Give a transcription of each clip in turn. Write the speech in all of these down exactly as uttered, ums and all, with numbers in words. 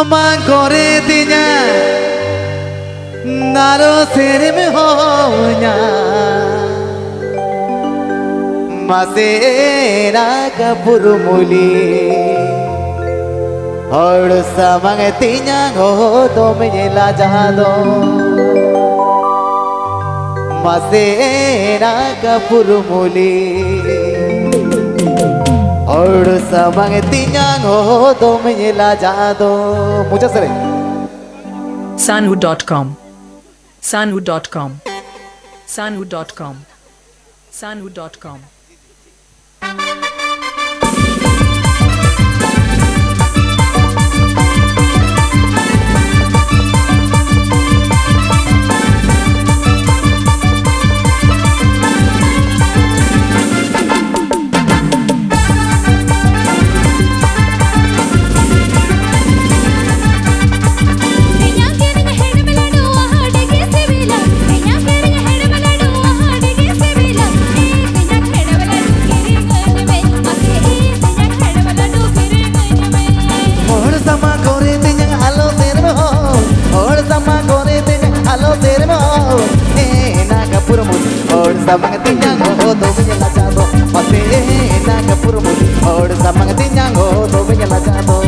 ᱢᱟ ᱠᱚᱨᱮ ᱛᱤᱧᱟ ᱱᱟᱨᱚ ᱥᱮᱨᱢ ᱦᱚᱧᱟ᱾ ᱢᱟᱥᱮ ᱮᱱᱟ ᱠᱟᱹᱯᱩᱨ ᱢᱩᱞᱤ, ᱦᱚᱲ ᱥᱟᱢᱟᱝ ᱛᱤᱧᱟᱝ ᱦᱚ ᱫᱚᱢᱮ ᱞᱟᱡᱟ ᱫᱚ᱾ ᱢᱟᱥᱮ ᱮᱱᱟ ᱠᱟᱹᱯᱩᱨ ᱢᱩᱞᱤ, ᱦᱚᱲ ᱥᱟᱢᱟᱝ ᱛᱤᱧᱟᱝ ᱦᱚ ᱫᱚᱢᱮ ᱞᱟᱡᱟ ᱫᱚ᱾ ᱢᱩᱪᱟᱹᱫ ᱥᱮᱨᱮᱧ᱾ Sanwu dot com. Sanwu dot com. Sanwu dot com. Sanwu dot com. ᱦᱚᱲ ᱥᱟᱢᱟᱝ ᱠᱚᱨᱮ ᱛᱮᱧᱟᱝ ᱟᱞᱚ ᱥᱮᱨᱢ ᱦᱚ, ᱦᱚᱲ ᱥᱟᱢᱟᱝ ᱠᱚᱨᱮ ᱛᱮᱧᱟᱝ ᱟᱞᱚ ᱥᱮᱨᱢ ᱦᱚ᱾ ᱮᱱᱟ ᱠᱟᱹᱯᱩᱨ ᱢᱩᱞᱤ, ᱦᱚᱲ ᱥᱟᱢᱟᱝ ᱛᱮᱧᱟᱝ ᱦᱚ ᱫᱚᱢᱮ ᱞᱟᱡᱟ ᱫᱚ᱾ ᱢᱟᱥᱮ ᱮᱱᱟ ᱠᱟᱹᱯᱩᱨ ᱢᱩᱞᱤ, ᱦᱚᱲ ᱥᱟᱢᱟᱝ ᱛᱮᱧᱟᱝ ᱦᱚ ᱫᱚᱢᱮ ᱞᱟᱡᱟ ᱫᱚ᱾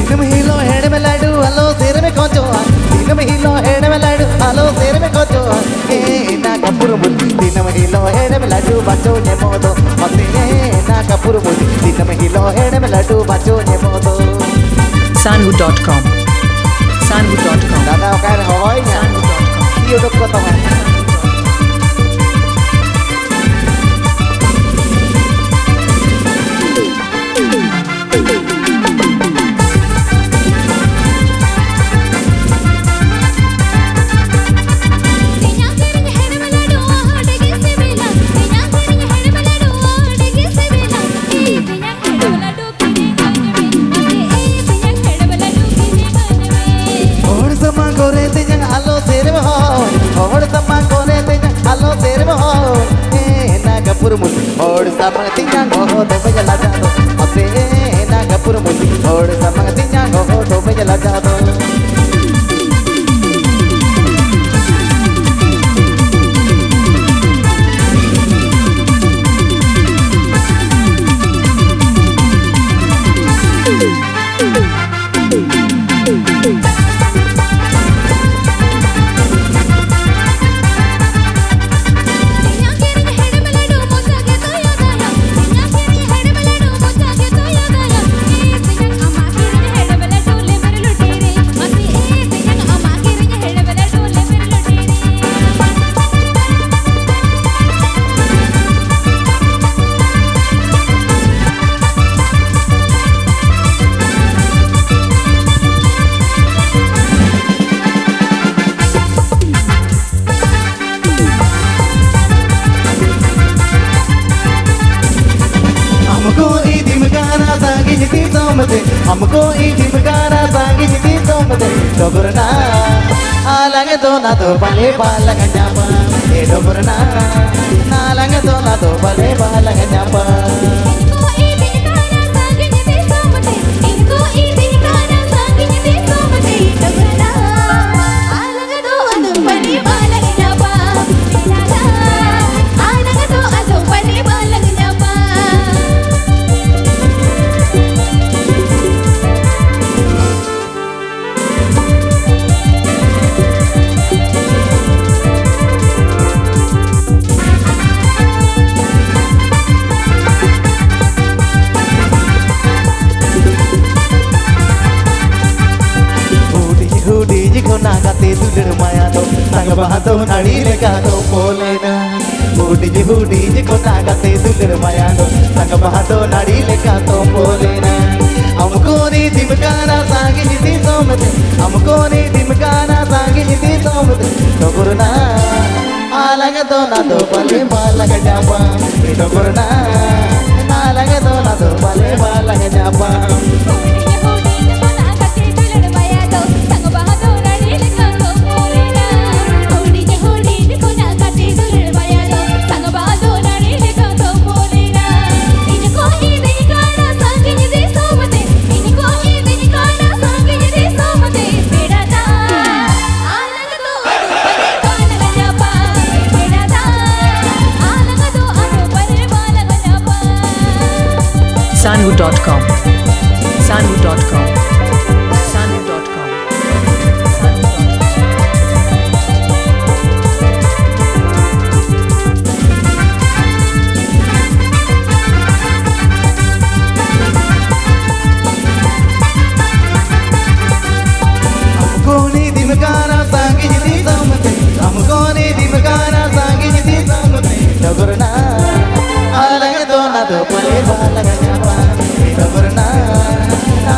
ᱫᱤᱱᱟᱹᱢ ᱦᱤᱞᱳᱜ ᱦᱮᱲᱮᱢ ᱞᱟᱹᱰᱩ ᱟᱞᱚ ᱥᱮᱨᱢ ᱠᱷᱚᱡᱚᱜᱼᱟ, ᱫᱤᱱᱟᱹᱢ ᱦᱤᱞᱳᱜ ᱦᱮᱲᱮᱢ ᱞᱟᱹᱰᱩ ᱟᱞᱚ ᱥᱮᱨᱢ ᱠᱷᱚᱡᱚᱜᱼᱟ᱾ ᱮᱱᱟ ᱠᱟᱹᱯᱩᱨ ᱢᱩᱞᱤ, ᱫᱤᱱᱟᱹᱢ ᱦᱤᱞᱳᱜ ᱦᱮᱲᱮᱢ ᱞᱟᱹᱰᱩ ᱵᱟᱪᱚ ᱧᱮᱢᱚᱜ ᱫᱚ᱾ ᱢᱟᱥᱮ ᱮᱱᱟ ᱠᱟᱹᱯᱩᱨ ᱢᱩᱞᱤ, ᱫᱤᱱᱟᱹᱢ ᱦᱤᱞᱳᱜ ᱦᱮᱲᱮᱢ ᱞᱟᱹᱰᱩ ᱵᱟᱪᱚ ᱧᱮᱢᱚᱜ ᱫᱚ᱾ Sanwu dot com. Sanwu dot com. ᱫᱟᱫᱟ ᱚᱠᱟᱨᱮ ᱦᱚᱦᱚᱭ ᱧᱟ? Sanwu dot com. ᱛᱤ ᱩᱰᱩᱠ ᱠᱚ ᱛᱟᱢᱟ᱾ ᱟᱢ ᱠᱚ ᱤᱫᱤᱢ ᱠᱟᱱᱟ ᱥᱟᱺᱜᱤᱧ ᱫᱤᱥᱚᱢ ᱛᱮ ᱰᱚᱜᱚᱨ ᱱᱟ᱾ ᱟᱞᱟᱝ ᱫᱚ ᱱᱟᱫᱚ ᱵᱟᱞᱮ ᱵᱟᱞᱟᱝ ᱧᱟᱯᱟᱢ ᱮ ᱰᱚᱜᱚᱨ ᱱᱟ᱾ ᱟᱞᱟᱝ ᱫᱚ ᱱᱟᱫᱚ ᱵᱟᱞᱮ ᱵᱟᱞᱟᱝ ᱧᱟᱯᱟᱢ᱾ ᱦᱩᱰᱤᱧ ᱦᱩᱰᱤᱧ ᱠᱷᱚᱱᱟᱜ ᱜᱟᱛᱮ ᱫᱩᱞᱟᱹᱲ ᱢᱟᱭᱟ ᱫᱚ ᱥᱟᱝ ᱵᱟᱦᱟ ᱫᱚ ᱱᱟᱹᱲᱤ ᱞᱮᱠᱟ ᱛᱚᱯᱚᱞᱮᱱᱟ᱾ ᱦᱩᱰᱤᱧ ᱦᱩᱰᱤᱧ ᱠᱷᱚᱱᱟᱜ ᱜᱟᱛᱮ ᱫᱩᱞᱟᱹᱲ ᱢᱟᱭᱟ ᱫᱚ ᱥᱟᱝ ᱵᱟᱦᱟ ᱫᱚ ᱱᱟᱹᱲᱤ ᱞᱮᱠᱟ ᱛᱚᱯᱚᱞᱮᱱᱟ᱾ ᱟᱢ ᱠᱚᱨᱮ ᱫᱤᱢ ᱠᱟᱱᱟ ᱥᱟᱺᱜᱤᱧ ᱫᱤᱥᱚᱢ ᱛᱮ, ᱟᱢ ᱠᱚᱨᱮ ᱫᱤᱢ ᱠᱟᱱᱟ ᱥᱟᱺᱜᱤᱧ ᱫᱤᱥᱚᱢ ᱛᱮ ᱰᱚᱜᱚᱨ ᱱᱟ᱾ ᱟᱞᱟᱝ ᱫᱚ ᱱᱟᱫᱚ ᱵᱟᱞᱮ ᱵᱟᱞᱟᱝ ᱧᱟᱯᱟᱢ ᱰᱚᱜᱚᱨ ᱱᱟ᱾ ᱟᱞᱟᱝ ᱫᱚ ᱱᱟᱫᱚ ᱵᱟᱞᱮ ᱵᱟᱞᱟᱝ ᱧᱟᱯᱟᱢ᱾ Sanhu dot com. Sanhu dot com. Sanhu dot com. ᱟᱢ ᱠᱚᱱᱤ ᱫᱤᱢ ᱠᱟᱱᱟ ᱥᱟᱺᱜᱤᱧ ᱫᱤᱥᱚᱢ ᱛᱮ, ᱟᱢ ᱠᱚᱱᱤ ᱫᱤᱢ ᱠᱟᱱᱟ ᱥᱟᱺᱜᱤᱧ ᱫᱤᱥᱚᱢ ᱛᱮ ᱰᱚᱜᱚᱨ ᱱᱟ᱾ ᱟᱞᱟᱝ ᱫᱚ ᱱᱟᱫᱚ ᱯᱟᱞᱮ ᱵᱟᱞᱟᱝ ᱧᱟᱯᱟᱢ ᱰᱚᱜᱚᱨ ᱱᱟ᱾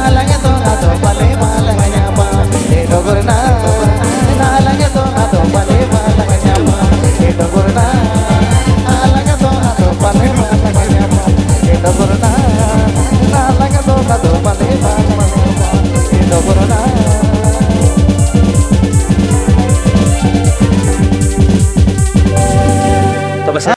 ᱟᱞᱟᱝ ᱫᱚ ᱱᱟᱫᱚ ᱯᱟᱞᱮ ᱵᱟᱞᱟᱝ ᱧᱟᱯᱟᱢ ᱰᱚᱜᱚᱨ ᱱᱟ᱾